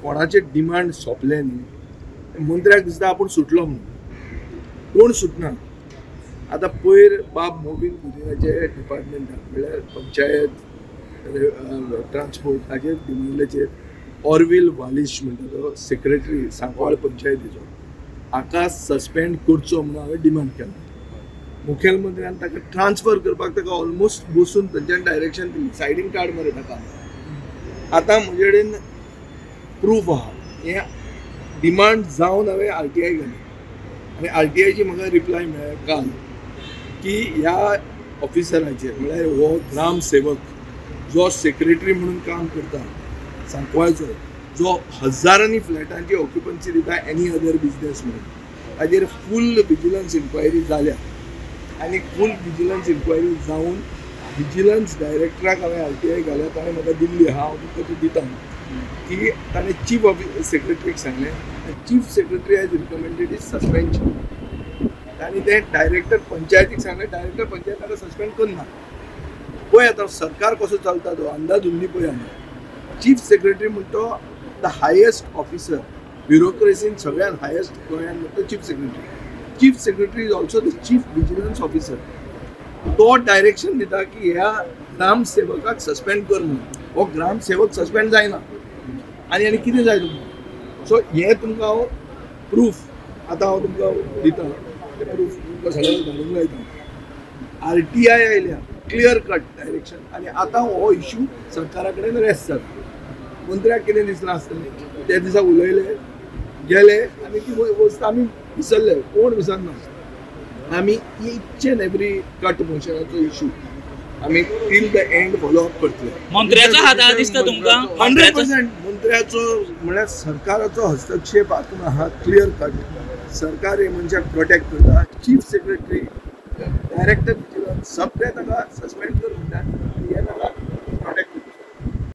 कोणाचे डिमांड सोंपले न्ही, मंत्र्याक दिसता आपूण सुटलो म्हणून, कोण सुटना. आतां पयर बाब मोबीन कुदिनाचे डिपार्टमेंटान म्हणल्यार पंचायत ट्रान्सपोर्ट हाचेर डिमांडाचेर ऑरवील वालिश म्हणटा तो सेक्रेटरी सांकवाळ पंचायतीचो, हाका सस्पेंड करचो म्हणून हांवें डिमांड केला. मुखेलमंत्र्यान ताका ट्रान्सफर करपाक ताका ऑलमोस्ट बसून थंयच्यान डायरेक्शन दिली, सायडीन काड मरे ताका. आतां म्हजे कडेन प्रूफ आहा, हें डिमांड जावन हांवें आरटीआय घाली आनी आरटीआयची म्हाका रिप्लाय मेळ्ळ्या काल की ह्या ऑफिसराचेर म्हळ्यार हो ग्रामसेवक जो सेक्रेटरी म्हणून काम करता सांकवाळचो, जो हजारांनी फ्लॅटांची ऑक्युपन्सी दिता एनी अदर बिजनेस म्हणून, ताजेर फूल विजिलन्स इन्क्वायरी जाल्या आनी फूल विजिलन्स इन्क्वायरी जावन विजिलन्स डायरेक्टराक हांवें आरटीआय घाल्या, ताणें म्हाका दिल्ली आहा, हांव तुमकां ती दिता की ताणें चीफ ऑफिस सेक्रेटरीक सांगलें, chief secretary has recommended is suspension. आनी तें डायरेक्टर पंचायतीक सांगलें, डायरेक्टर पंचायत ताका सस्पेंड करना. पळय आतां सरकार कसो चलता तो अंदाज उरली पळय. आमी चीफ सेक्रेटरी म्हणटा तो the highest officer ब्युरोक्रेसीन सगळ्यात हायेस्ट गोंयांत म्हणटा chief secretary. Chief secretary is also the chief vigilance officer. तो डायरेक्शन दिता की ह्या ग्रामसेवकाक सस्पेंड कर म्हणून, हो ग्रामसेवक सस्पेंड जायना आनी आनी कितें जाय तुमकां. सो हें तुमकां हांव प्रूफ आतां हांव तुमकां दिता, तें प्रूफ तुमकां सगळ्यांक धाडूंक लायता. आरटीआय आयल्या क्लियर कट डायरेक्शन आनी आतां हो इशू सरकारा कडेन रेस्ट जाता. मंत्र्याक कितें दिसलां आसतलें त्या दिसा उलयले गेले आनी ती वस्त आमी विसरले, कोण विसरना. आमी इच एंड एवरी कट मोशनाचो इशू आमी till the end follow up करतले. मंत्र्याचो हात दिसता तुमकां 100% मंत्र्याचो म्हळ्यार सरकाराचो हस्तक्षेप हातूंत आहा क्लियर कट. सरकार हे मनशाक प्रोटेक्ट करता, चीफ सेक्रेटरी डायरेक्टर सगळे ताका सस्पेंड कर म्हणटा.